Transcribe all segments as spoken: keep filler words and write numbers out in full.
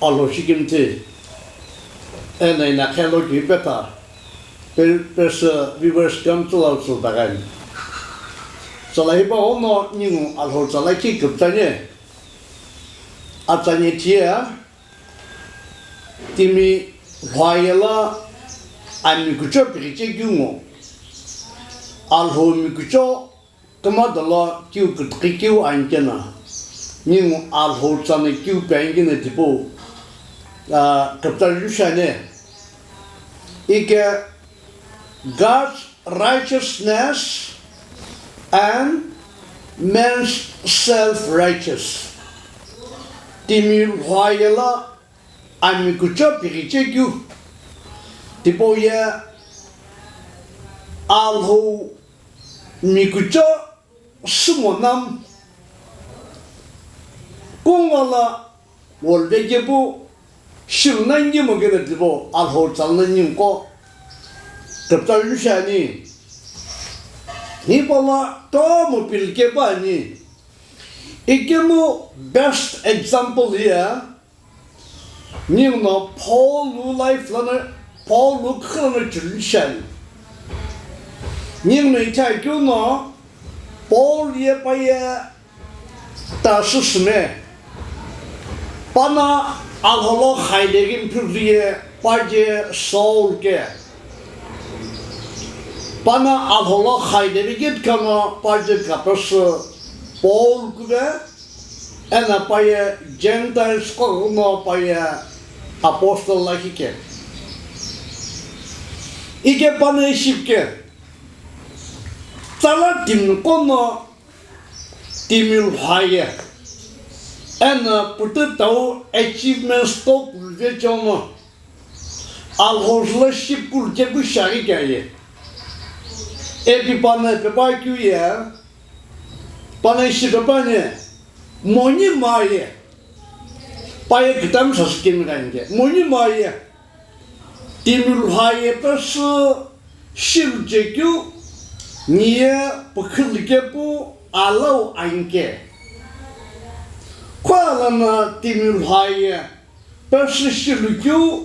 Alhou shikimthi, eno ina khelo ki petha, pe-, pesü viewers kam tsülau tsü dagan. Tsala hipa ono ningu Alhou tsala ki kuptanye, atsanye tia, timi lhwaye la ami kucho pighiche keu ngo, Alhou mi kucho Kama dolo kiu kütüki kiu anikena, ningu Alhou tsani kiu pe anikena tipau, ah, capital ju shiani. Ike God's righteousness and man's self-righteous. Timi lhwaye la ami kucho pighiche keu tipau ye Alhou mi kucho sumo nam, kungu la wolve kepu, shilu na ngimo kena tipau Alhou tsala na ningu ko, capital ju shiani. Hipau la tomo pili kepu ani. Ikemu best example ye, Ninguno Paul life lono, Paul kukhu lono chulu shiani. Ninguno ithulu keu no, Paul ye pa ye Tarsus me. Pano Alhou lo khaide ghi phivri ye pa je Saul ke. Pano Alhou lo khaide ghi kano pa je kapesü Paul kuve. Eno pa ye Gentiles kughuno pa ye apostle lakhi ke. Ike pano ishi ke. Tsala timi kono timi lhwaye. Eno putu tau achievements to kulve chono. Alhou lo ship kul kepu shiaghi kea ye. Epi pano pepa keu ye. Pano ishi pepa ne, moni maye. Pa ye kitam sasü kemi gani ke. Moni maye. Timi lhwaye pesü shilu je keu, niye pükhü likepu alau anike. Khuala na timi lhwaye pesü shilu keu,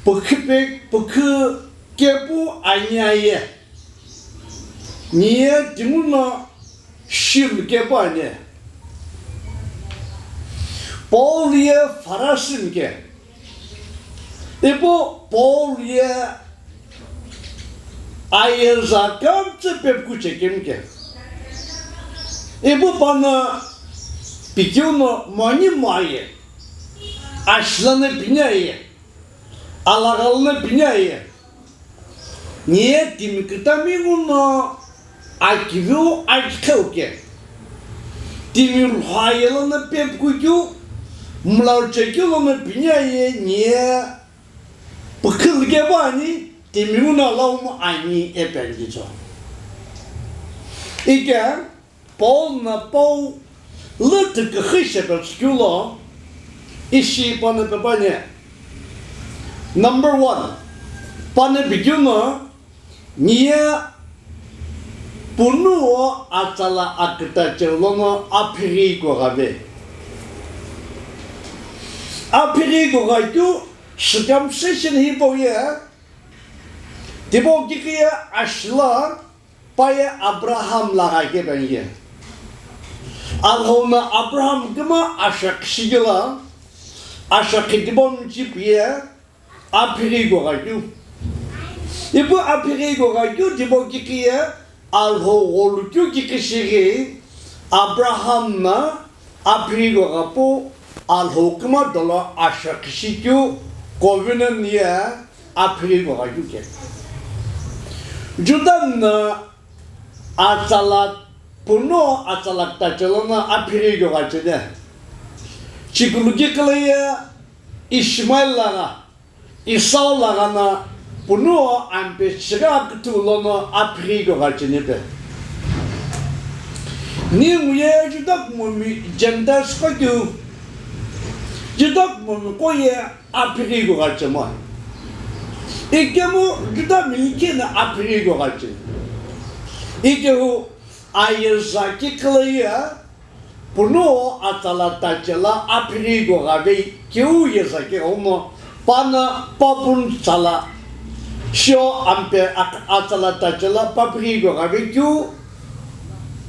pükhü pe-, pükhü kepu ani aye. Niye tinguno shilu kepu ani. Paul ye Pharisee ke. Ipu Paul ye ayeza kamtsü pepku chekemi ke. Ipu pano pikeu no moni maye. Ashila no pini aye. Alagha lono pini aye. Niye timi kütami nguno akiviu akikheu ke. Timi lhwaye lono pepku keu, mlau chekeu lono pini aye niye pükhü likepu ani, timi nguno laumu ani epe ani kicho. Ike, Paul na Paul lü tüküxü shepetsü keu lo, ishi pano pepa ne. Number one, pano pikeu no, niye punuo atsala aküta cheu lono aphighi kugha ve. Aphighi kugha keu circumcision hipau ye, tipau kikhi ye ashila, pa ye Abraham lagha kepu ani ye. Alhou no Abraham kima ashakhi shikela, ashakhi tipau michipu ye, aphighi kugha keu. Ipu aphighi kugha keu tipau kikhi ye, Alhou gholu keu kikhi shighi, Abraham no aphighi kugha pu Alhou kima dolo ashakhi shikeu covenant ye, aphighi kugha keu ke. Juda no atsala punuo atsala küta cheu lono aphighi kugha cheni. Chikulu kikhi lo ye Ishmael lagha, Esau lagha no punuo ampe chighi aküthu lono aphighi kugha cheni pe. Ningu ye Juda kumomi Gentiles ko keu, Juda kumomi ko ye aphighi kugha chemo. Ikemu Juda mi kena aphighi kugha che. Ikehu ayeza kikhi lo ye Puno atsala tachela apiri go gave keu yeza ke ono pana papun tsala shio ampe ak-, atsala tachela papiri go gave keu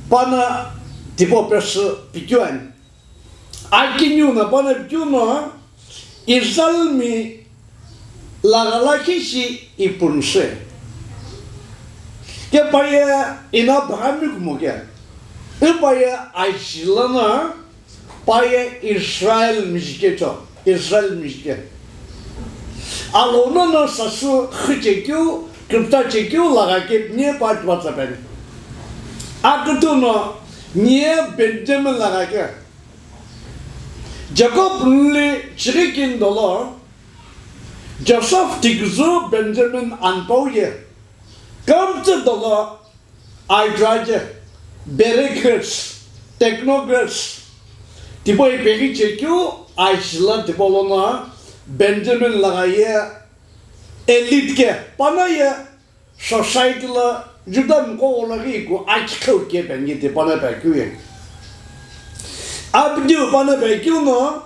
pana tipo pesu pikyuan. Akiniu na pana pikyuno Israel mi lagala kishi ipunse. Ke paye ina bhami kumo ke. Ipaye ajilana paye Israel mijike cho. Israel mijike. Alona no sasu khichekeu, kipta chekeu laga ke nie pa twa tsapen. Akutu no nie Benjamin laga ke. Jacob nli chirikin dolo, Joseph tigüzü Benjamin anpau ye, kümtsü dolo, aidraje, bureaucrats, technocrats, tipau ipeghi chekeu, aishila tipau lono, Benjamin laga ye, elite ke, pana ye, society lo Juda mko olaghi ku akikheu ke pengi ti pana pekeu ye. Abdiu pana pekeu no,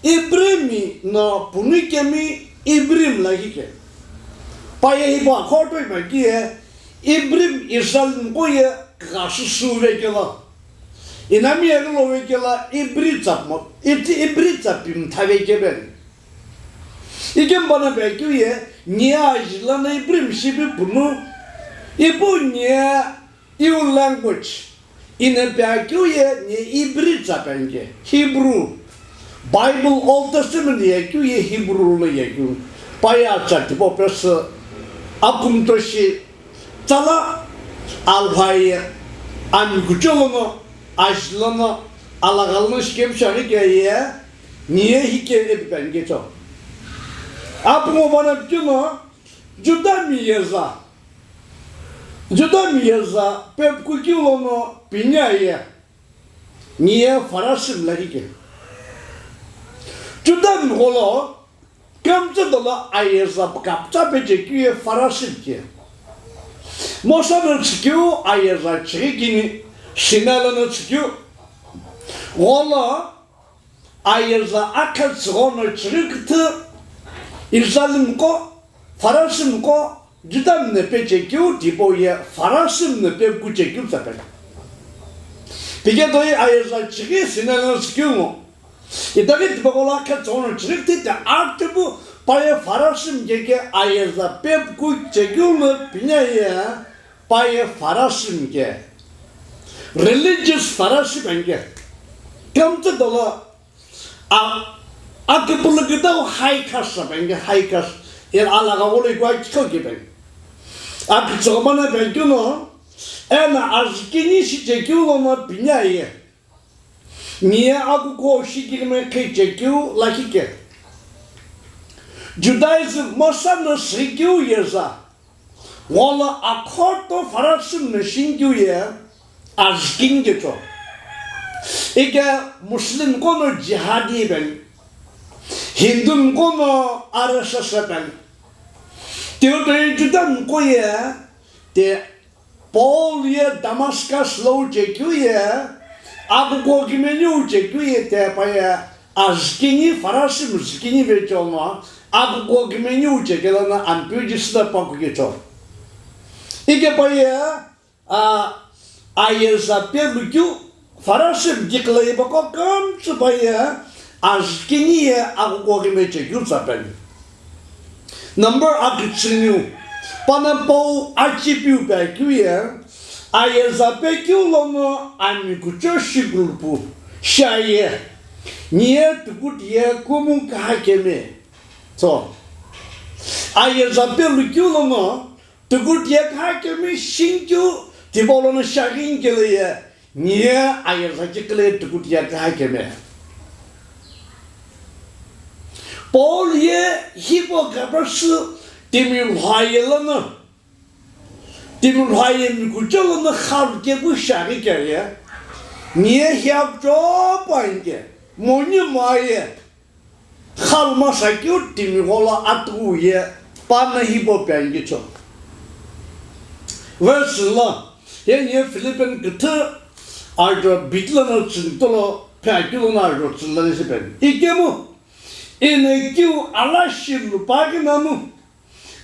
Ibrimi no punu kemi Ibrim lagi ke. Paye hipa khoto ima ki ye, Ibrim Israel mko ye kasu suve ke lo. Inami ye lo ve ke lo, Ibri tsap mo, iti Ibri tsap im thave ke ben. Ikembana pekeu ye, nie ajilana Ibrahim shibi punu, ipu nie iu language, ine pekeu ye, nie Ibri tsa penke, Hebrew, Bible Old Testament ye keu ye Hebrew lo ye keu, paya tsa tipo pesu, akumtoshi, tsala, alhai, amikucholono, ajilana, alagalono shikepshari ke ye, Niye hike epipenikecho. Apungu vana pikeno, Juda miyeza. Juda miyeza pepukukeu lono pinya ye. Niye Farashim la hike. Juda mgholo, kemtse dolo ayeza kapta pechekeu ye Farashim ke. Mosa no chikeu ayeza chirikini, Sinai lono chikeu. Gholo, Ayeza akha tsüghono chiriküthü, Israelimqo, Farashimqo, Judamni pechekeu tipau ye Farashimni pepukuchekeu tsape. Pike toi ayeza chighi Sinai lono chikeu ngo. Itaghi tipaqo lo akha tsüghono chiriküthü te atipu paye Farashim keke ayeza pepukuchekeu lo pinya ye. Paye Farashim ke, religious Farashim anke, kemtse dolo, a, akipulukitau high caste sa anke, high caste, el alaga olo ikua kikho ke ben. Akitsomana ben keu no, ena azikini shichekeu lono pinya ye. Niye akuko shikirime khechekeu lakhi ke. Judaism Mosa no shikeu yeza. Wala akhoto Farashim no shinkeu ye azikini kecho. Ike Muslimqo no jihadi ben. Hindumqo no R S S ben. Teotoi Judamqo ye te Paul ye Damascus lo uchekeu ye, akuko kimeni uchekeu ye te paye, azikini Farashim zikini vechono, akuko kimeni uchekelo na Ampeu Jisü da pakukecho. Ike paye, a, ayeza pelukeu, Farashim kikla yebako kemtse paye, azikini ye akuko kimechekeu tsapen. Number akitsüniu, pana pau achipiu pekeu ye, ayeza pekeu lono amikucho shikulupu, shaye, niye tukutiye kumu kahakeme. So, ayeza pelukeu lono, tukutiye kahakeme shinkeu, tipau lono shaghinkele ye, Niye ayeza kikile tukutiye kahakeme. Paul ye hipau kapasü timi lhoye lono, timi lhoye mikucho lono khalu kepu shaghi keye. Niye hiya kuchopu anke, monyu moye. Khalma sakeu timi gholo atu ye pana hipau piangicho. Verse lo, ye ye Philippian küthü ajo bit lono tsüni tolo phe akeu lono ajo tsüni lani sipeni. Ikemu, ino kiu ala shilu paghi nanu,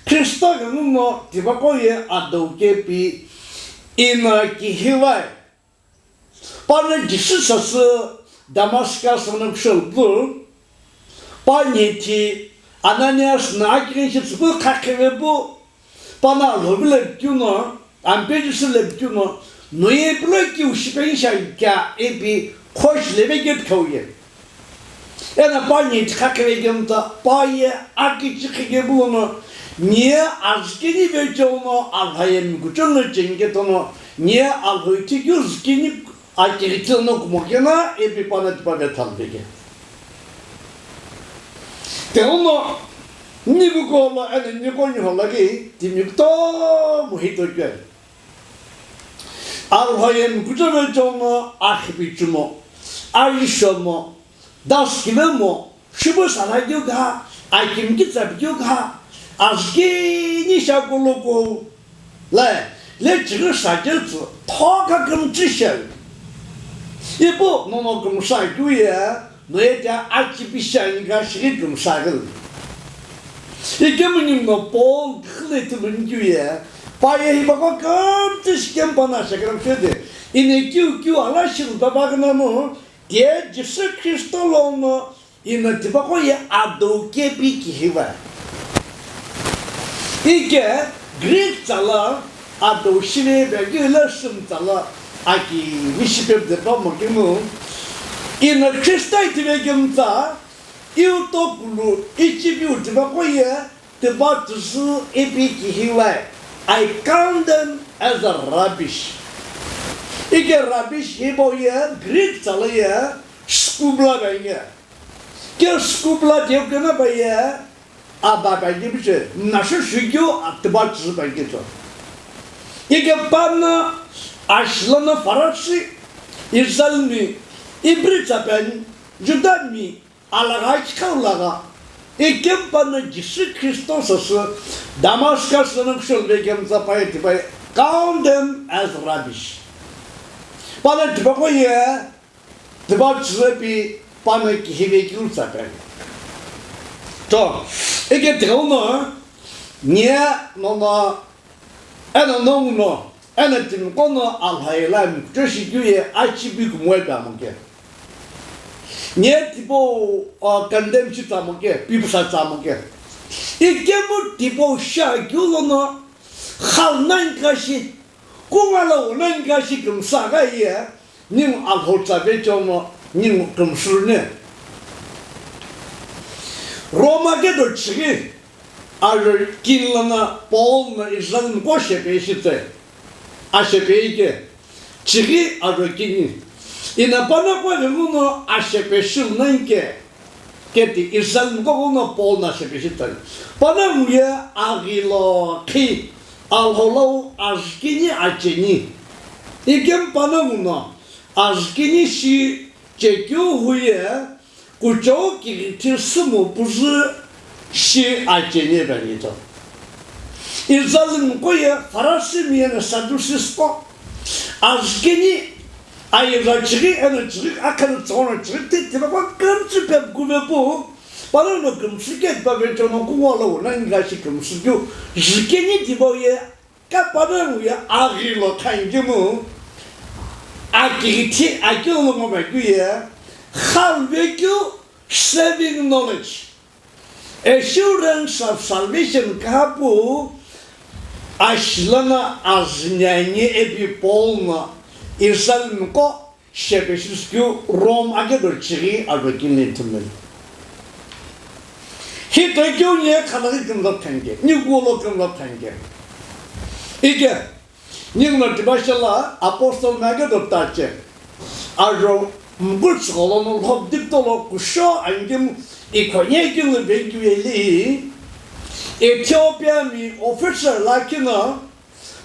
Kristo ghenguno tipaqo ye adou kepi ino kihivai. Pano Jisü sasü Damascus lono kushou plu, pa nyethi Ananias na akighi shi tsüpu khakhevepu, pano Alhou bi lepikeu no, ampe Jisü lepikeu no, noye pilo kiu shipeni shi ani kea ipi khoshi leve keu ye. Eno pa nyethi khakhevepu kemta, pa ye akichi khikepu lono, nye azükini vecheo no Alhou ye mikucho no cheni ketono, nye Alhou ithi keu zükini akighi thilo no kumo kena, ipi pano tipa vetha lupeke. Teuno, nibuko lo eno niko niho lagi, timi kutomo hito keu. Alhou ye mikucho vecheo no akhipichumo, arishomo, daskimemo, shibu sala keu kha, akimki tsapi keu kha, azükini shakolokou, le, le chighi sa ketsü, thoka kümtsü sheu. Ipu nono kümsa keu ye, noye tia achipi shani kha shighi kümsa keu. Ikemu ninguno Paul khile tuluni keu ye, pa ye hipaqo kümtsü shikemu pano shakram shede, ino kiu kiu ala shilu paghi nanu, ye Jisü Kristo lono ino tipaqo ye adou kepi kihivai. Ike Greek tsala adou shive peghi lesson tsala aki mishipe de pa mokemu. Ino Kristo itive kemta, iu tokulu ichipiu tipaqo ye tipa tsüsü ipi kihivai. I count them as a rubbish. Ike rubbish hipau ye Greek tsala ye skubla pai ye. Ke skubla diye kena pai ye, aba pai ye biche, nasho shukeu atiba tsüsü pai ye to. Ike pano ashi lono Farisi, Israelmi, Ibri tsa pen, Judami, alagha kikhau lagha, ikemu pano Jisü Kristo sasü Damascus lono kushou vekemtsa pa ye tipa ye, count them as rubbish. Pano tipaqo ye, tipa tsüsü ipi pano kihive keu tsa pen. To, ike tighenguno, nye nono, eno nonguno, eno timiqo no Alhou ye la mikucho shikeu ye achipi kumoi pe amo ke. Nye tipau, uh, condemn shi tsa amo ke, pipusa tsa amo ke. Ikemu tipau shakeu lono, khal nani kashi, kungala wo nani kashi kümsa gha ye, ningu Alhou tsa vecheo no, ningu kümsü ne. Roma kedo chighi, Ajo kini lono Paul no Israel mko shepe shitse. Ashepe ike. Chighi ajo kini. Ino pano kughenguno ashepe shilu nani ke. Keti Israel mko ghenguno Paul no ashepe shitse. Panongu ye aghilo khi Alhou lo azükini acheni. Ikemu panonguno azükini shi chekeu hu ye kuchou kighithi sümo püzü shi acheni pe ani to. Israel mko ye Farisi mi eno Sadducees qo azükini ayegha chighi eno chighi akhani tsüghono chighi ti tipaqo kümtsü pe kuve pu. Panongu no kümsü ke tipa vecheo no kungala wo nani kashi kümsü keu zükini tipau ye Ka panongu ye aghilo khangikemu, akighithi akeu lo ngo makeu ye, khalvekeu saving knowledge, assurance of salvation kaha pu, ashi lono azüni ani ipi Paul no Israel mko shepe shisikeu Rome akedo chighi ajo kini ithulu. Hipau keu ni ye khalaghi kümzap khangike, ni kulo kümzap khangike. Ike, ninguno tipa shela apostle mi akedo tache. Ajo mkutsu gholo no lhop diptolo kusho angim Ikonium kini vekeu ye li Ethiopia mi officer lakhi no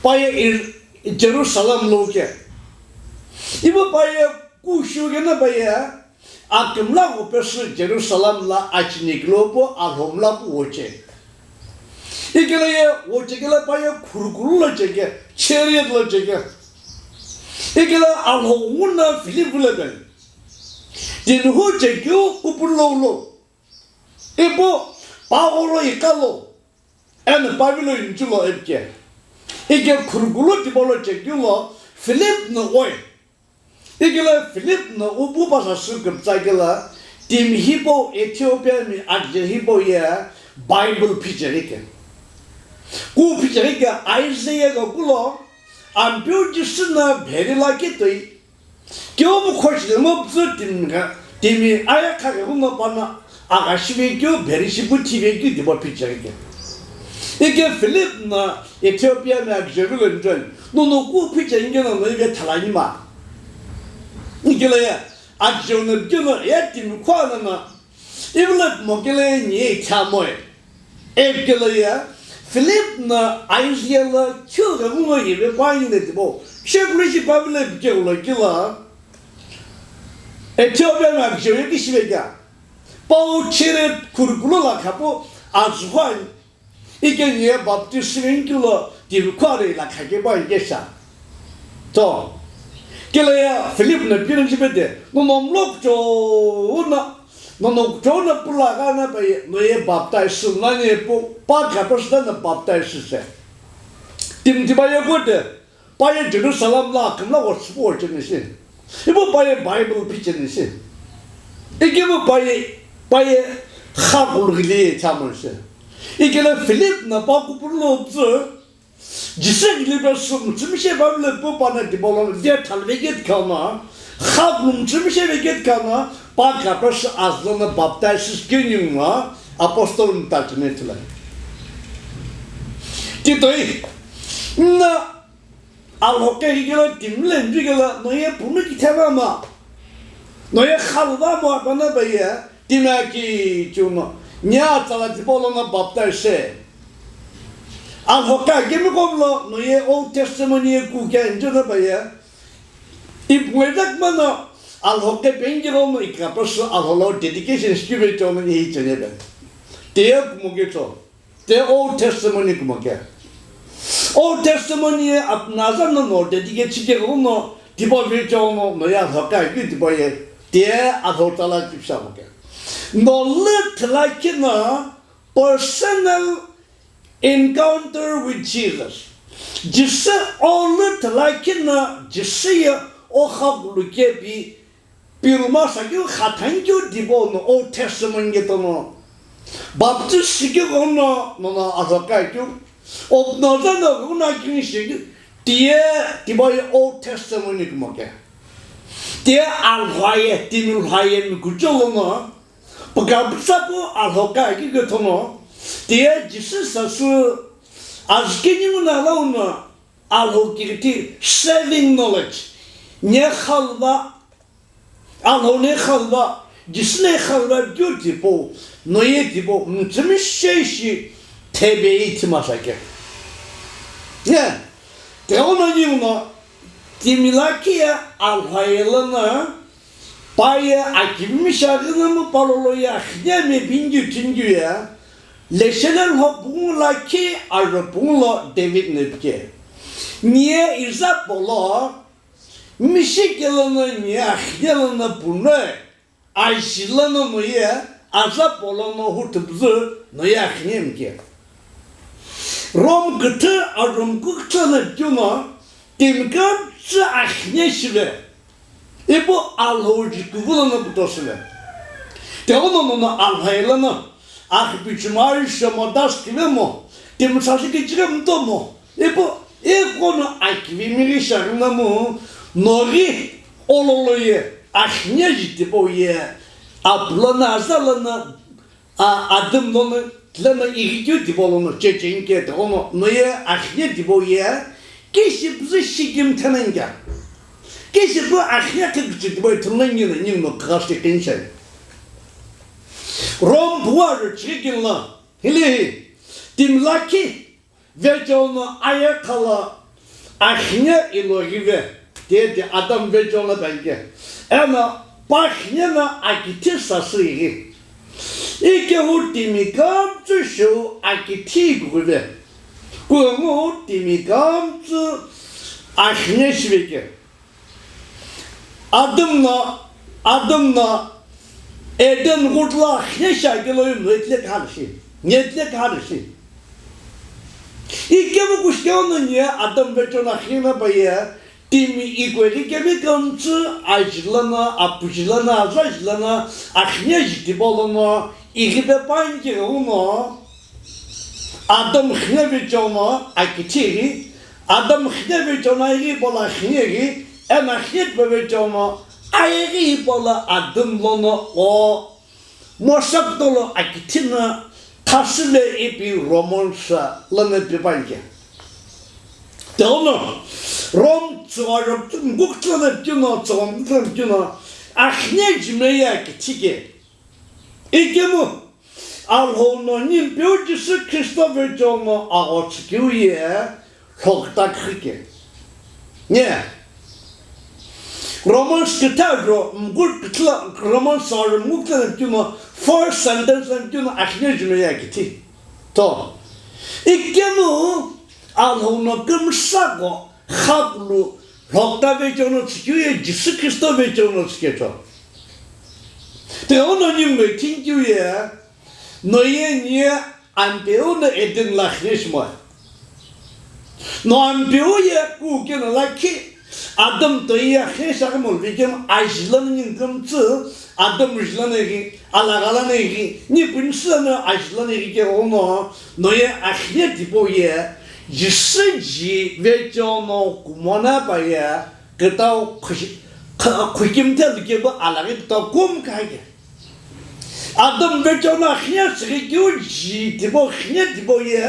pa ye Ir-, Jerusalem lo ke. Ipu pa ye kushu keno pa ye akümla gho pesü Jerusalem la acheni kilo pu alhomla pu woche. Ikelo ye woche kelo pa ye khurukulu lo cheke, chariot lo cheke. Ikela Alhou nguno Philip vilo peni. Timihu chekeu kupulu lo lo. Ipu pagholo ikalo. Eno pavilo inchulo ipike. Ike khurukulu tipolo chekeu lo Philip no oi. Ikela Philip no upu pasa sü kümtsa kela timi hipau Ethiopia mi akje hipau ye Bible phicheghi ke. Ku phicheghi ke Isaiah gho kulo Ampeu Jisü no pheri lakhi toi. Keu mu khoshi de mo püzü timi gha, timi aya kha ghi uno pano agha shive keu, pheri shipu thive keu tipau phicheghi ke. Ike Philip no Ethiopia mi akje vilo nchoi, nono ku phicheghi no no ive thalani ma. Ikela ye, akje no bikeno ye timi khua no, ivilo mo kela ye ni thamoi. Ipikelo ye, Philip no Isaiah lo keu ghenguno yeve puani ne tipau. Shekulu shi pavilo ipikelo kila. Ethiopia mi akje ye kishive kea. Pau chere khurukulu la khapu azhuani. Ike niye baptist shive keu lo timi khua lo ila khake puani kesha. To. Kela ye Philip no pino jipete, no nomlok cho na. Nono kuchou no pula gha na pa ye, no ye baptize sü nani pu, pa kapasü na baptize sü se. Timi tipa ye kote, pa ye Jerusalem la akümla wo süpu wo cheni si. Ipu pa ye Bible phicheni si. Ikipu pa ye, pa ye kha kulu ghili ye chamon si. Ikela Philip no pa kupulu lo püzü, Jisü ghili pesü mütsümishei pavilo pu pano tipau lono de thalve keu no, kha kulu mütsümishei ve keu no, pa kapasü azü lono baptize keu ningu no, apostle mtachine thila. Titoi, na Alhou ke ikelo timi le nju kela no ye punu kitheva ma, no ye khaluva mo pano pa ye, Timi aki cheu no, nia tsala tipau lono baptize se. Alhou ke akemi qo lo, no ye Old Testimony ye ku ke enjo na pa ye. Ipu ngai dak mano, Alhou ke pengi qo no ikapasü Alhou lo dedication shikive cheu no ihi chene pe. Te ye kumo ke cho. Te Old Testimony kumo ke. Old Testimony ye apnaza no no dedicate chike qo no, tipau ve cheu no, no ye Alhou ke akeu tipau ye. Te Alhou tsala kipsa mo ke. No le thila khe no personal encounter with Jesus. Jisü o le thila khe no Jisü ye o kha kulu ke pi, pirma sa keu kha thang keu tipau no Old Testimony ke tono. Baptist shi keu no, no no Alhou ke akeu. Opno za no guna kini shi keu. Te ye tipau ye Old Testimony kumo ke. Te Alhou ye, timi Alhou ye mi kucho lono. Paka psa pu Alhou ke akeu ke tono. Te Jisü sasü azü ke ningu na lau no Alhou ke ti saving knowledge. Ne khaluva, Alhou ne khaluva, Jisü ne khaluva keu tipau, no ye tipau, mütsümishei shi thebe ithi masa ke. Ne, te ono ningu no, timi lakhi ye Alhou ye lono, pa ye akimi shaghi no mu pa lo lo ye akhine me bingi thingi ye, leshele lho pungu lakhi aro pungu lo David ne pike. Nie iza polo, mishi ke lono nie akhine lono punoi, aji lono no ye, aza polo no hu tüpüzü no ye akhine mike. Rom küthü, a Rom küküthü no keu no, timi kümtsü akhine shive. Ipu Alhou ji kuvu lono kuto süve. Te ono no no Alhou ye lono, akhipichima isho mo das kive mo, timi sasi kichire mto mo. Ipu, iko no akivi miri shaghi no mu, no ghi ololo ye, akhine ji tipau ye, apu lono aza lono, a, adüm lono, lono ighi keu tipau lono, chechenike te ono, no ye akhine tipau ye, kishi püzü shi kim thenenike. Kishi pu akhine küküchü tipau ye, thunla ngi no, ngi no, khashi kinshai. Rom puwa ro chikin la, hili hi, timi lakhi, Vecheo no aye khala akhine ilo ghive, tete Adam vecheo no pengike. Eno pa akhine no akithi sasü ighi. Ikehu timi kümtsü shou akithi ghuve. Kungu timi kümtsü akhine shiveke. Adam no, Adam no Eden ghutla khne shakelo yum no etle khale shi. Netle khale shi. Ikemu kushkeo no nye Adam vecho na khina baye, timi ikwe ikemi kamtsu ajilana, apujilana, azajilana, akhne jitibolono, ikipe panki uno, Adam khne vecho no akithi, Adam khne vecho no ikipola khne, ena khne vecho no, aighi ipola Adam lono o, Mosakutolo akithina thasile ipi Roman sa lana pipanke. Teuno Rom tsuwa rok mguktlana pino, tsuwa mguktlana pino, akhne jimeye akithike. Ikemu Alhou no nimpeu Jisü Khristo vecho no aghotsükeu ye, Lhokta khike. Nye. Romans kitha ro mgur kitla, Romans sa ro mgur kitla tino first sentence tino akhne jumela kithi. To. Ikemu Alhou no kümsa ko khaplu Lhokta vecho no tsükeu ye Jisü Khristo vecho no tsükecho. Te ono nimghe thank you ye. No ye nie Ampeu no Eden la khne shimo. No Ampeu ye kukeno lakhi Adam toi ye khne shakimol vikemo ajilana ningkümtsü Adam jilana ghi, alaghalana ghi, ni punsü no ajilana ghi ke ono, no ye akhne tipau ye, Jisü ji vecho no kumona pa ye, kütau khushi-, kha-, khukimthe lukepu alaghi kütau kum kha ke. Adam vecho no khne shikeu ji tipau khne tipau ye,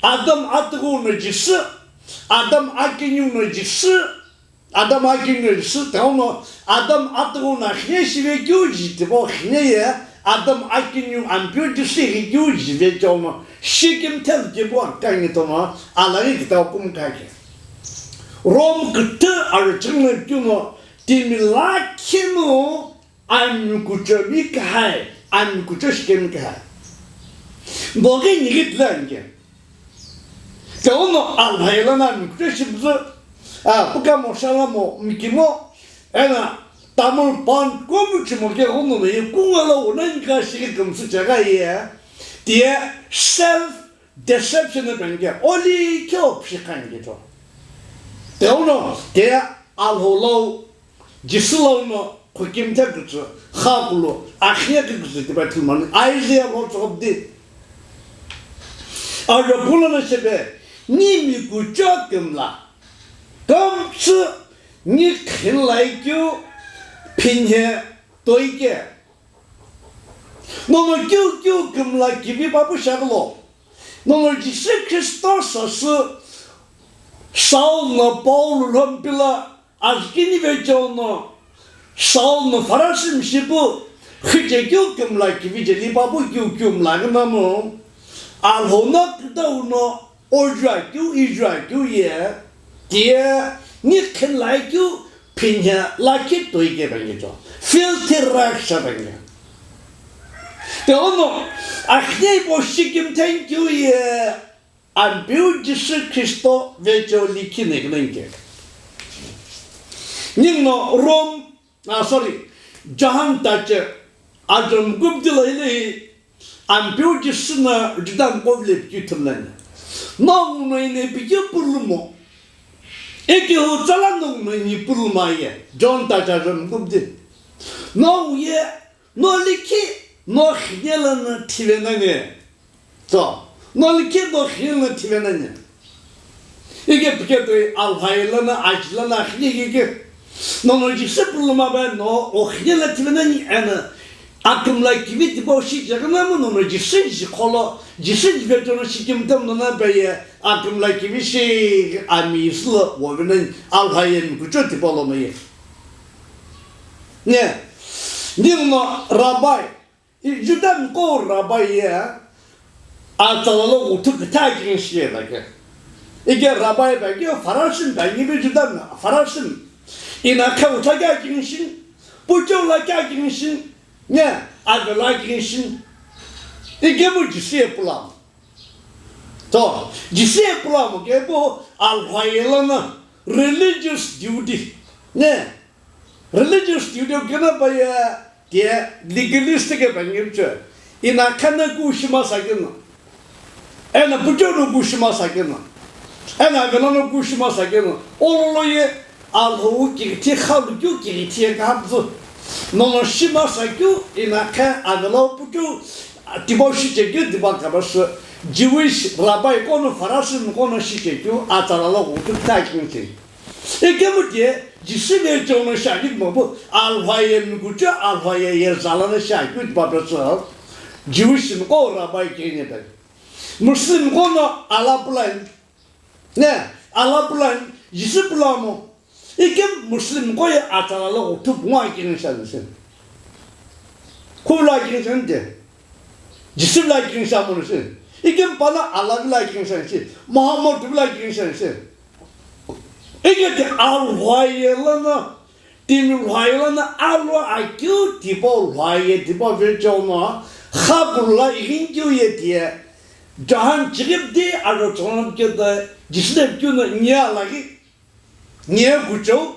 Adam atughu no Jisü, Adam akiniu no Jisü, Adam akiniu no Jisü, tauno Adam atughu no khne shivekeu ji tipau khne ye, Adam akiniu Ampeu Jisü hikeu ji vecho no shikimthe lukepu akangi tono, alaghi kütau kum kha ke. Rom kütü arüchüngü keu no, timi lakhi no, Ami kucho mi kahai, ami kucho shikemi kahai. Boge nigit lange. Te ono alhaila na ami kucho shibzu, a, puka mo shala mo, mikimo, ena, tamul pan, komu chimo ke ono me, kungala ona nika shiki kumsu chaga ye, tie self deception e penge, oli kyo pshikhan ke to. Te ono, te alholo, Jisü lono khukimthe kütsü, khakulu, akhne kütsü tipa thulmani, Isaiah lo tsokopdi. Arapulana shebe, ni mi kucho kümla, kümtsü ni khinlai kyu phinhe toike. Nono kyu kyu kümla kivi papu shaklo. Nono Jisü Khristo sasü Saul no Paul lhompila azkini vecho no Saul no Farasi mishipu khiche kyu kümla kivi je lipapu kyu kyu mla gina no alhona kdau no ojua kyu ijua kyu ye tie ni khinlai kyu phinhe lakhi toike penge cho. Filthy rags penge. Te ono, akhne ipo shikimthe kyu ye Ampeu Jisü Khristo vecho likhi ne gina inke. Ningno Rom, ah, sorry, Johan tache, ajom gupti la ile hi, Ampeu Jisü na Juda mkov le pikeu thumlani. Nongu no ine pikeu pulumo. Eke ho tsala nongu no ini pulumo ye. John ta cha John kumti. Nongu ye, no likhi, no khinela na thive nani. So, no likhi, no khinela na thive nani. Ike pike toi alhai lana, aji lana, khini ike. Nono Jisü puluma ba no, o khini la tivena ni ana. Akümla kivi tipau shi jagana mo nono Jisü ji kholo, Jisü ji vecho no shi kimtam nona ba ye, akümla kivi shi ami islo, wo vena ni alhai ye mi kucho tipau lo no ye. Ne, ni no rabai, I Juda miko rabai ye, atsala lo uthu kitha kingshi ye lake. Ike rabai ba ke Farashim ba ngibe Juda na Farashim. Ina kha utha kya kingshi, pucho la kya kingshi, ne, avela kingshi. Ike mu Jisü ye pulam. To, Jisü ye pulam ke bu alhai lana religious duty. Ne, Religious duty kena pa ye, tiye legalist ke pa ngiche. Ina khana ku shima sakino. Ena pucho no ku shima sakino. Ena gana no ku shima sakino. Ololo ye, Alhou kighithi khalu keu kighithi ye kapzu. Nono shima sakeu ina khe avelo pucho. Tibo shichekeu tibo kabasü. Jewish rabbi kono Pharisee kono shichekeu atsala lo kutu takinti. Ikemu tiye, Jisü vechewo no shiakeu mopu, alhwaye mikucho, alhwaye ye zala no shiakeu tipa pesü, Jewish nko rabbi kene pe. Muslim kono alapulani, ne, alapulani, Jisü pulamo. Ikemu Muslim ko ye atsala lo kutu pungwa kene shanse. Khuvula kene shante. Jisü vula kene sha mono shi. Ikemu pana Allah vula kene shanse. Muhammad vula kene shanse. Ikemu ti alhwaye lono, timi lhwaye lono alhwa akeu tibo lhwaye tibo vechewo no, khabula ighinkeu ye tiye, Johan chighipdi aro chonam keu ta, Jisü ne keu no nya lagi, nya kucho,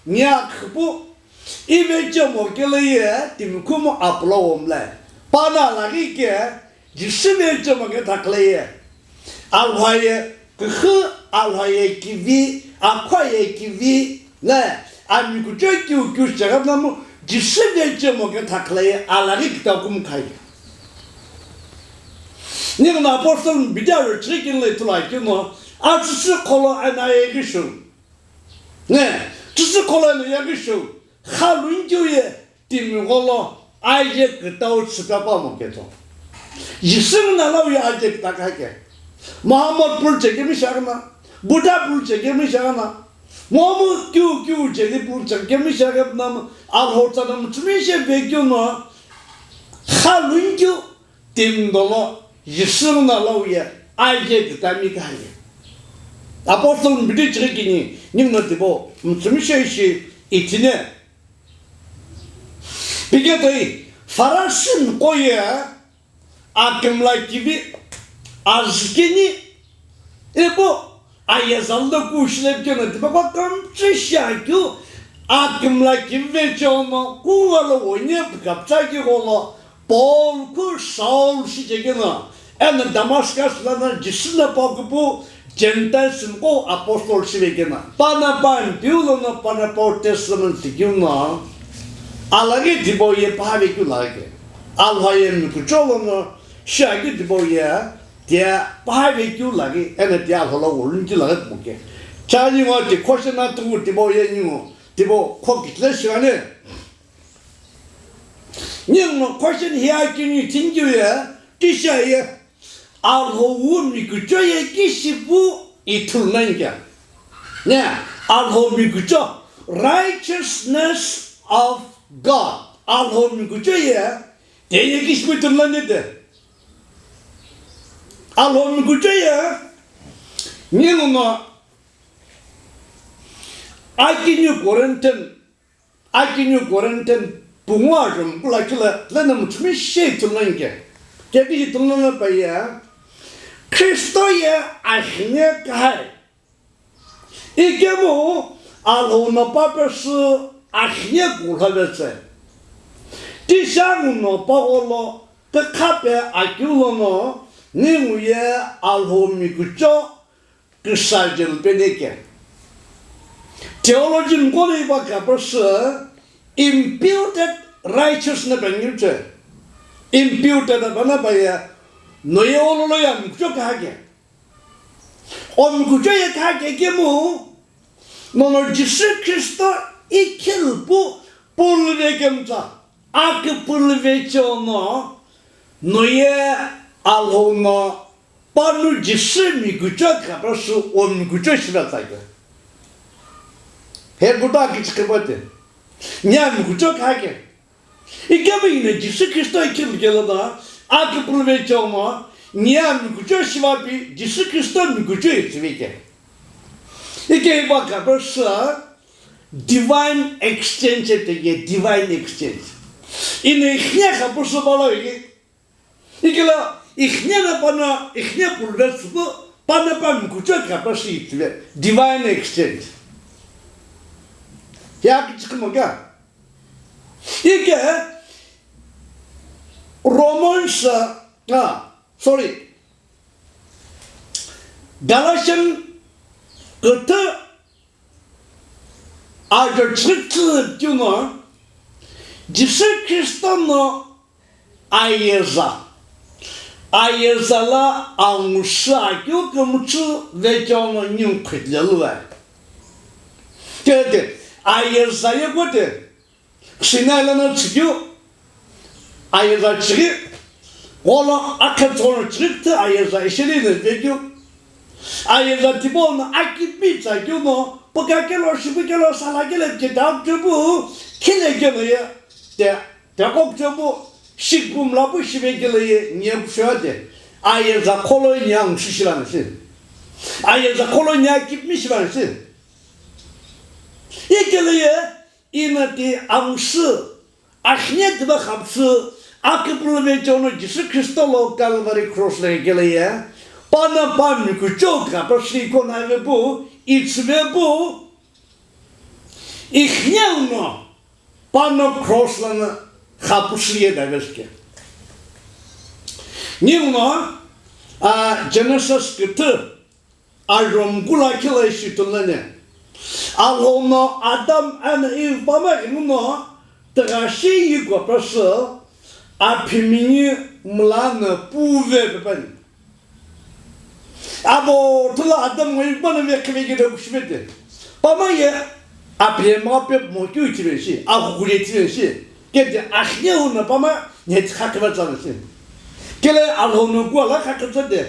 nya khipu, ivechewo kele ye, timi kumo apulo womle. Pana lagi ke, Jisü vechewo ke thakle ye. Alhwaye kikhi, alhwaye kivi, akhwaye kivi, ne, amikucho kiu kiu shagha namu, Jisü vechewo ke thakle ye, alagi kita kum khai. Ningu na apostle Peter chikin le tula kino, atsüsü kholo anaye kishu. Ne, tsüsü kholo anaye kishu. Khalun kiu ye, timi gholo aye kitau chüpapa mo keto. Jisü na lau ye aye kita kake. Muhammad pul chekemi shagana, Buddha pul chekemi shagana, momu kiu kiu cheli pul chekemi shagana, alhou tsana mutsumi she vekeu no, khalun kiu timi dolo Jisü na lau ye aye kitami kaye. Apostle Peter chekini, ningu no tibo, mutsumi she shi itine. Piketoi, Pharisee ko ye, akimla kivi, azikini, ibo, aye zalda ku shile kena, tiba kwa kamchi shiakeu, akimla kivi vechewo no, ku walo wonye pukapcha ki golo, Paul ku Saul shichekena, eno Damascus lana Jisü na pakupu, Gentiles nko apostle shivekena. Pana pa mpiu lono pana pa Testament tikeu no. Alagi tibo ye pahave keu lagi. Alhwaye mikucho lono shiakeu tibo ye. Tiye pahave keu lagi. Eno tiye alhola wolun keu lagi kuke. Chani ngo ti question na tu tibo ye ningu. Tibo kho kitle shivane. Ningu no question hiya kini thinkiu ye. Tisha ye. Alhou mikucho ye kishipu ithulu nani kea? Ne, Alhou mikucho, righteousness of God. Alhou mikucho ye, te ye kishipu ithulu nani te. Alhou mikucho ye, ningu no, akini Corinthian Akini Corinthian pungu ajumkula kila lena mutsumi she ithulu nani ke. Kepi ithulu nani pa ye. Kristo ye akhine kahai. Ikemu Alhou no pa pesü akhine kulha vetse. Tisha nguno pa gholo kekhape akeu lono ningu ye Alhou mikucho Kisa jelu pene ke. Theology mkolo iba kapasü imputed righteousness pa ngiche. Imputed abana pa ya noye ololo ya mkucho kahake. O mkucho ye kahake kemu, nono Jisü Kristo ikhilpu pulve kemtsa. Akipulve chono, noye Alhou no panu Jisü mikucho kapasü o mikucho shiva tsakeu. He kuta kichikipate. Nya mikucho kake. Ikemu ina Jisü Kristo ikemu kelo da, akipulve chono, nya mikucho shiva pi Jisü Kristo mikucho itsivike. Ike iba kapasü, Divine exchange ete ye divine exchange. Ine ikhne khapusu bala ye. Ikela ikhne na pana ikhne pulve suku pana pa mkucho kapasü itile divine exchange. Ya kichikimo ka. Ike Romans, ah, sorry, Galatian küthü ajo chüthü keu no, Jisü Khristo no ayeza, ayeza la angushi akeu kümtsü vekeo no ningu khitile luve. Tete, ayeza ye kote, Sinai lono chikeu, ayeza chighi, gholo akhe tsüghono chighi küthü ayeza isheli no vekeu. Ayeza tipau no akipi tsa keu no, püka kelo, shipu kelo, sala kelo, kidap chepu, khile kelo ye, te, te kok chepu, shikpum lapu shive kelo ye, nye kusho de. Ayeza kholo nye angushi shiva no shi. Ayeza kholo nye akipi shiva no shi. Ikelo ye, Ino ti angushi, axine tiba xapüsü, akipulu vecheo no Jisü Khristo lo Calvary Cross lo ikelo ye, pano pa mikucho kapa shi iko nave pu, itsüve pu, ixine uno, pano cross lono xapüsü ye nave shike. Ninguno, a, Genesis küthü, Ajo mkula kila ishi tunlani. Alhou no Adam and Eve pama ighi no tighashi yikwa pesü aphimini mla no puve pepani. Abo tula Adam ngo Eve pano vekhive kida kushivete. Pama ye aphi ma pe mo kyu ithiveni shi, aghukule ithiveni shi. Kete axine uno pama nhe tsikha kheva tsana shi. Kele Alhou no kuala kha kheva tsate.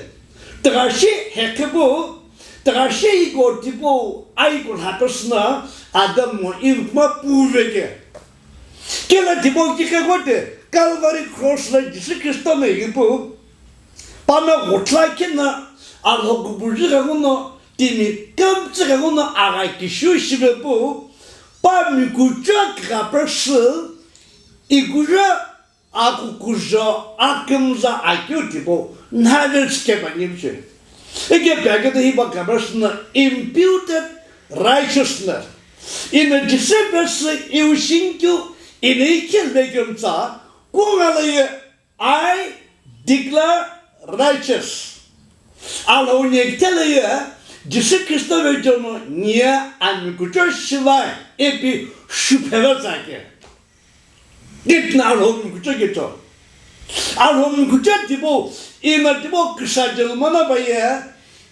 Tighashi hekhe pu, tighashi iko tipau aiko lhapesü na Adam ngo Eve kuma puve ke. Kele tipau kikhe kote Calvary Cross lo Jisü Khristo no ikipu. Pano ghutla kina Alhou kubuji ghenguno timi kümtsü ghenguno agha kishu shive pu. Pa mikucho kapa shi ikujo akukujo akümza akeu tipau nave chike paniu che. Ike pya kete hipa kapa shi na imputed righteousness. Ino Jisü pesü iu shinkeu ino ikhel vekemtsa kungala ye I declare righteous. Alhou ni kithelo ye Jisü Khristo vecheo no niye amikucho shiva ipi shupheva tsake. Kitna Alhou mikucho kito. Alhou mikucho tipau, ino tipau kisa jelmana pa ye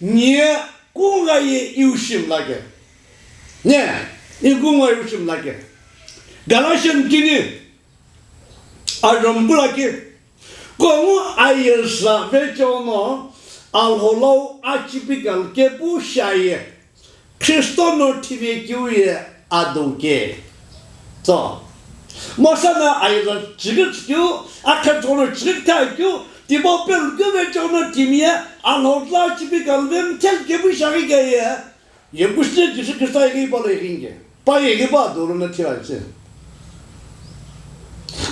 niye kunga ye iu shimlake. Ne, iu kunga iu shimlake. Galatian tini Ajo mkula ki, kongu ayeza vecheo no Alhou lo achipiqalu kepu shiaye, Khristo no thivekeu ye adou ke. So, Mosa no ayeza chighi tsükeu, akhe tsüghono chighi kütha keu, tipau pelu keu vecheo no timi ye Alhou lo achipiqalu ve mthelu kepu shiaghi ke ye, Yekusne Jisü Khristo yeghi palo yeghinke. Pa yeghi pa dolo na thira che.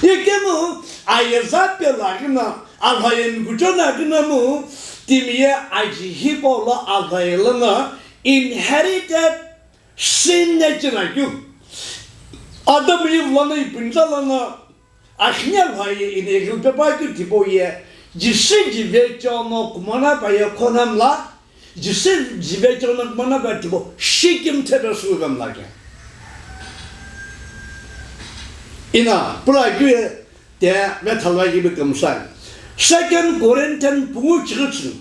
Yekemu ayeza pelo aghina, alhaye mikucho na aghina mu, timi ye aji hipau lo alhaye lono inherited sin nature akeu. Adam Eve lono ipinza lono Axine alhaye ino ighilpe pa keu tipau ye, Jisü ji vecheo no kumana pa ye khona mla, Jisü ji vecheo no kumana pa tipau shikimthe pe sü kemla ke. Ina, pula keu ye, te vethalwa kibe kemsai. Second Corinthian pungu chighi tsü.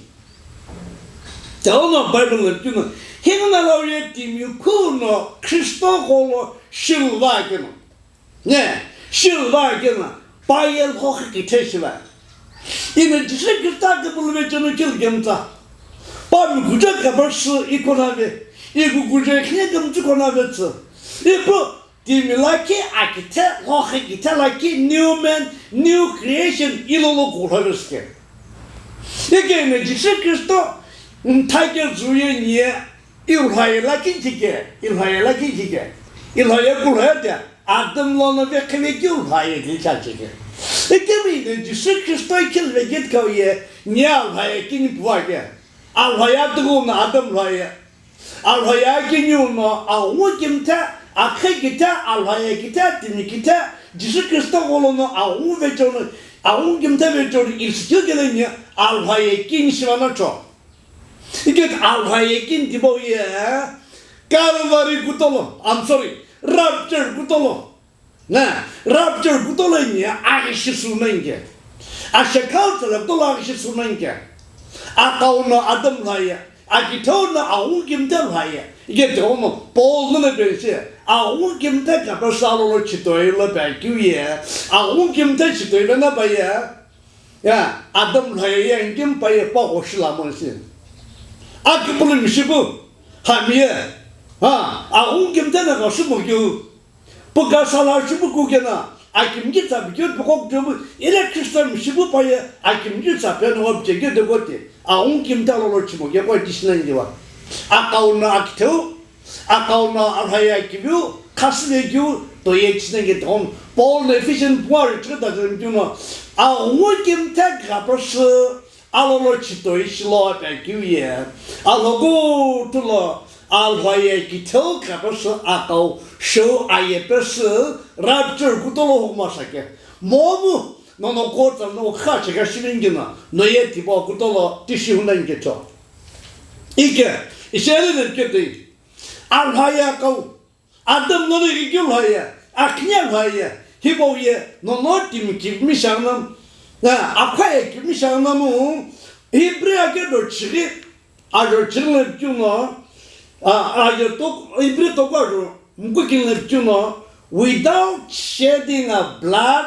Tao no Bible lo keu no, hinguna lo ye timi khuno Khristo gholo shilva keno. Ne, shilva kena, pa ye lhokhi kithe shiva. Ino Jisü Khristo kipulu vecheo no kilo kemtsa. Pa mikucho kapa shi iko nave, ikukujo khine kümtsü ko nave tsü. Ipu timi lakhi akithe, lhokhi kithe lakhi new man, new creation, ilolo kulhove sike. Ike ino Jisü Khristo, mthake zuye niye, Ilhaye lakhi chike, ilhaye lakhi chike, ilhaye kulhaye te, Adam lono vekhive keu ilhaye keu cha chike. Ikemu ino Jisü Khristo ikhil vekit kau ye, niye alhaye kini puwa ke. Alhaye atughu no Adam lhaye. Alhaye akiniu no aghungu kimthe, akhe kithe, alhaya kithe, timi kithe, Jisü Khristo gholono aghungu vecheo no, aghungu kimthe vecheo no isikeu kele ni alhaya kini shiva no cho. Ike alhaya kini tipau ye Calvary kutolo, I'm sorry, rapture kutolo. Na, rapture kutolo ni aghishi suna inke. Ashakhal tsala kutolo aghishi suna inke. Akau no Adam lhaya, akitheu no aghungu kimthe lhaya. Ike teo no Paul no pensi, aghungu kimthe kapasa lo lo chitoi lo pa kiu ye. Aghungu kimthe chitoi lo na pa ye. Ya, Adam lhaya ye, nkim pa ye pa ghoshi la mo si. Akipulu mishipu, hami ye. Ha, aghungu kimthe na ghoshi mo kiu. Pu kasala shipu kukena, akimki tsa bikyo piko kutubu, ile Christian mishipu pa ye, akimki tsa pe no bichege de gote, aghungu kimthe lo lo chimo ke kwa disna indiwa. Akau no akitheu, akau no alhaya kiu, khasile kiu, to ye chisna ke ton, Paul no Ephesian puari chita jemkiu no, aghungu kimthe kapasa, alolo chitoi shilo apiakeu ye, alhoku tulo alhoye kitheu kapesü akau shou aye pesü rapture kutolo hukuma sake. Momu nono kotsa no kha cheka shivingina no ye tipo kutolo tishi hunangecho. Ike, ishele ne ketei. Alhoye akau Adam nono ighi keu lhoye, akhine lhoye, hipau ye, nono timi kivimi shangnamu, na, akhwaye kivimi shangnamu, Hebrew ake do chighi, ajo chighi le piu no, a, ajo tok, Hebrew toko ajo, mkukini le piu no, without shedding of blood,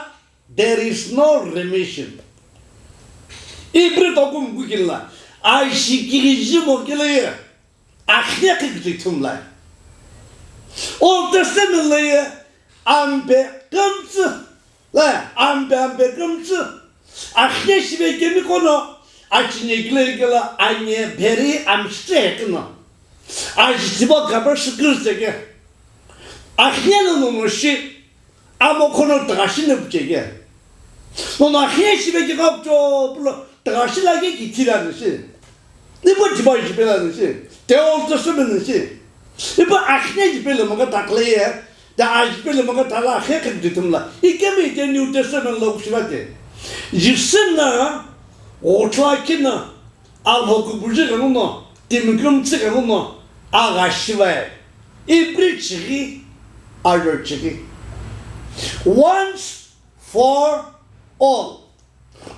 there is no remission. Hebrew toko mkukini la, aji kighi jimo kele ye, Akhine kighi ithumlai. Old Testament lo ye ampe kümtsü, la ampe ampe kümtsü. Akhine shive kemi kono, achine kile kela anye bheri amshite kino. Aji tiba gabar shikir seke. Akhine no no shi. Amo khono tagashi na buchege. Nono akhine shibe ke kapcho pulo tagashi lage ki thira nisi. Nipo jiba jibe la nisi. Te Old Testament nisi. Ipo akhine jibe le maka takle ye. Da ajibe le maka tala akhe khan ditum la. Ikemi te New Testament lo kushibate. Jisü na otla kina Alhou kubuji ghenguno, timi kümtsü ghenguno, agha shivae, Hebrew chighi, ajo chighi. Once for all.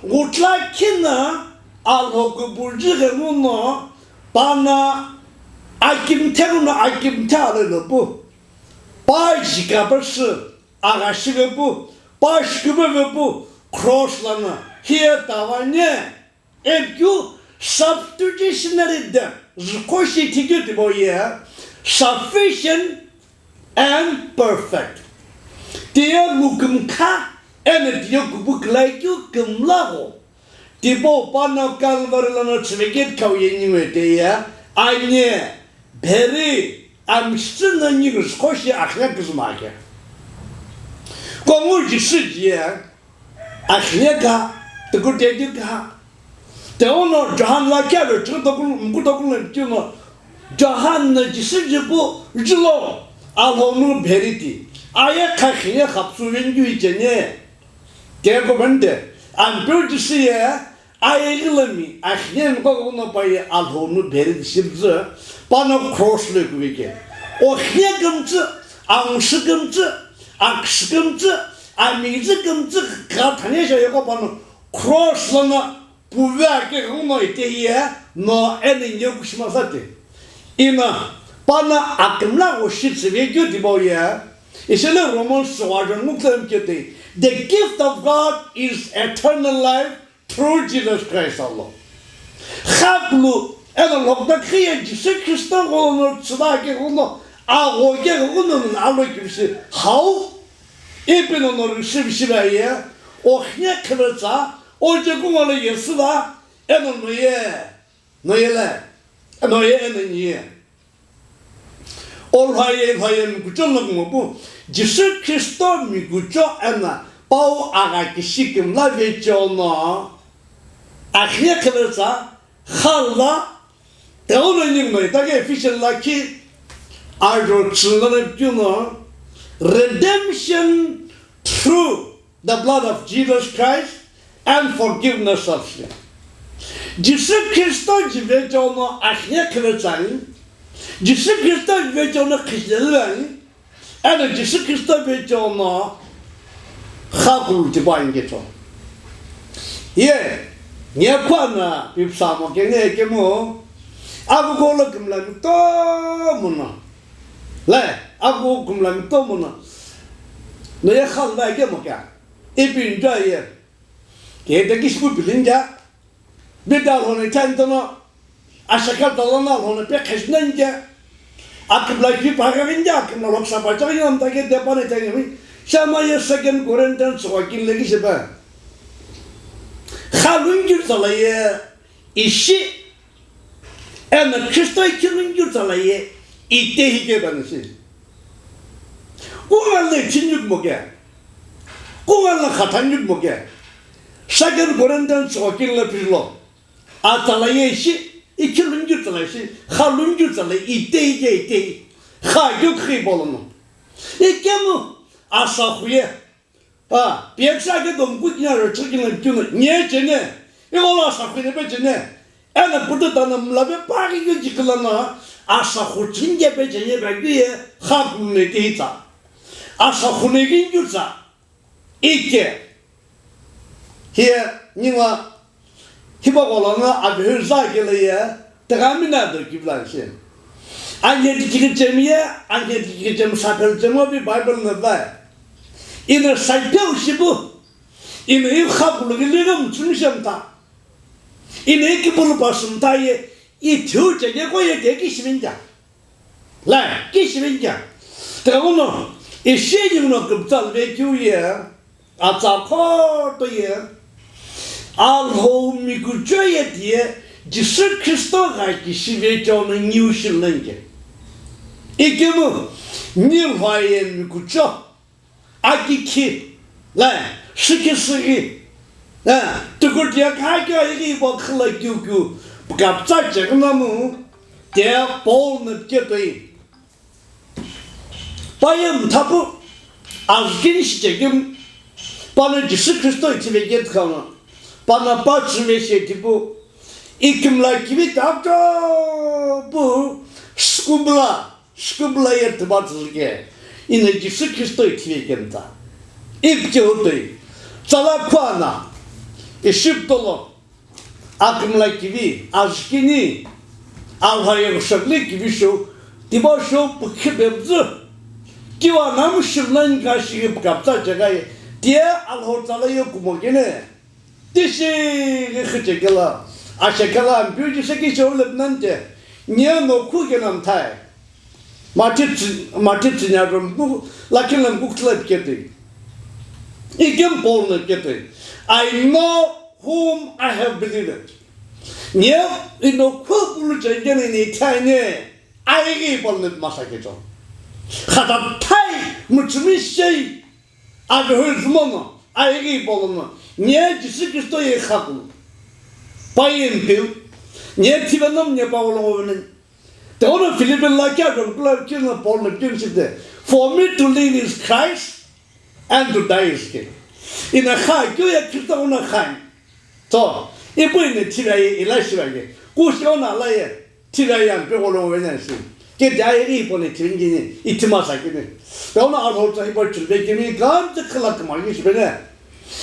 Ghutla kina Alhou kubuji ghenguno, pana akimthe ghenguno akimthe alelo pu. Pa jika pa sü, agha shive pu, pa shiküve pu, cross lana, hiye tavanye. Epikeu substitutionary death, züqho shi thikeu tipau ye, sufficient and perfect. Tiye mukümkha, eno tiye kupu külai keu kümla gho. Tipau pano Calvary lono chüvekeu khau ye ningu tiye, anye, bheri, amsü no ningu züqho shi akhine küzüma ke. Kongu Jisü ye, Akhine ka, tuku tedi ka. Teono Johan la kya lo, tuku tokun, mku tokun lo, tuno. Johan na Jisü jipu, jilo, Alhou nu bheriti. Aye kha khine khapsu venju ichene. Teko bende, ampeu Jisü ye, aye ilami, akhine mko kono pa ye Alhou nu bheriti shibzü, pano cross lo kuwe ke. O khine kümtsü, angshü kümtsü, Akshü kümtsü, amizü kümtsü kha thane sha yoko pano cross lono puve ake ghenguno ite hiye no eno inye kushima sate. Ina pano akümla gho shi tsüve keu tipau ye. Ishele Romans tsügho ajo ngukla mkete. The gift of God is eternal life through Jesus Christ our Lord. Khakulu eno lokta khiye Jisü Khristo ghono tsüda ke ghono agho ke ghono alo kibisi hau ipi no no receive shiva ye o khine khevetsü o je kumalo yesüda eno noye noye le noye eno niye. O lhoye lhoye mikucho no kumopu, Jisü Khristo mikucho ena pau agha kishi kümla vecheono, akhine khevetsü, khala, teono ningu no itake Ephesian lakhi, ajo tsüngana keu no, Redemption through the blood of Jesus Christ and forgiveness of sin. Jisü Khristo jivecho no akhine khire tsani. Jisü Khristo jivecho no khishilelani. Eno Jisü Khristo vecho no khakulu tipau ani kecho. Ye, nye khwana pipsamo kene kemo, aku kolo kumla mito muno. Le, aku kumla mito muno. No ye khalva kemo kya? Ipi nja ye. Ke te kishpu pilinja. Bida lhone chan tono. Ashaka talana lhone pe khajnanja. Akibla ki pagarinja, akibla loksa pacha yam ta ke depane tangemi. Shama ye second Corinthians wa kin legi sheba. Khalunju tsalaye ishi. Ena Khristo ikhilunju tsalaye ite hike banasi. Kungal le chinyuk moke. Kungal le khatanyuk moke. Second Corinthians wa kin le pilo. Atsalaye ishi, ikhilunju tsalaye ishi, khalunju tsalaye ite ite ite. Kha yuk khi bolono. Ikemu asa khuye. Ha, piyaksa ke dom ku kina ro chukina kina nye chene. Igola asa khuye pe chene. Ena putu tana mlabe pari ke jikilana asa khuchinge pe chene pe kuye kha kumne ke itsa. Asa khune kinju tsa. Ike. Hiye ningwa hiba kolanga abihü za kele ye tegamina do kibla shi. Anye dikiri chemiye, anye dikiri chem sapel chemo bi Bible na vai. Ina saipeu shibu. Ina yu khapulu giliga mutsumishem ta. Ina iki bulu pasum ta ye, ithu chege ko ye de kishibinja. Lai, kishibinja. Teguno, ishi yungno kubtsal ve kyu ye, atsa khoto ye, Alhou mikucho ye diye, Jisü Khristo gha kishive chono ngiu shilnenge. Ikemu, ni lhwa ye mikucho, Akikhi, la, shikhi shikhi, la, tukutia kha kyo ighi bo khla kyu kyu, kaptsa chekna mu, te Paul na ketoi. Paye mthapu, azgin shichekim, pana Jisü Khristo ithive ket khana, pana pa chive she tipu, ikimla kivi tapto pu, skubla, Shikubla ye tiba tsüzüke, ina Jisü Khristo ithive kemta. Ipke utoi, tsala khuana, iship tolo, akimla kivi, azkini, alhaye shakli kivi sho, tiba sho pukhi bebzü, kiwa nam shirnan kashi pukapta jagai, tie alho tsala ye kumokene. Tishi ghi khichekela, ashekela, ampiu Jisü kicheu lepnante, nye no khu kena mthai. Mathi tsi-, mathi tsinya rom ku, lakin lam ku kutla kete. Ikem Paul na kete. I know whom I have believed. Nye ino khu pulu chengene ni thai nye, aighi Paul na masa kecho. Khata thai, muchumi shei, Avi hoi zumono, aighi polono, nye Jisü Khristo ye khaku. Paye mpiu, nye thive nom nye pa wolo vene. Te ono Philippian la kya rom kula kina Paul na kina site. For me to live is Christ and to die is gain. Ina kha kyo ya Khristo ona khan. To, ipu ina thive ye, ila shive ye. Kushi ona la ye. Thive ye ampe wolo vene shi. Ke dai ri pone thive ni, ithi masa kini. Tauna Alhou tsa hipa chulbe kini kam te khala kama yi shibene.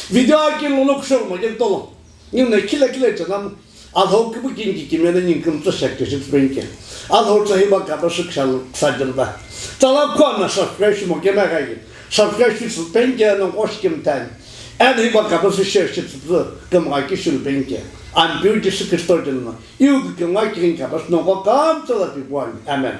Video aki lono kusho ma ke tolo. Ni na kila kila chanam. Alhou kibu kin ki kimena ni kum to shak ke shit benke. Alhou tsa hipa ka to shuk shal sajan ba. Tala kwa na subscribe mo ke na ga yi. Subscribe shi su penke no kosh kim tan. And hipa ka to share shi su kam aki shul benke. Ampe Jisü Khristo jin na. Iu ki kengwa kiring kapas nongqo kamtsala pipuani. Amen.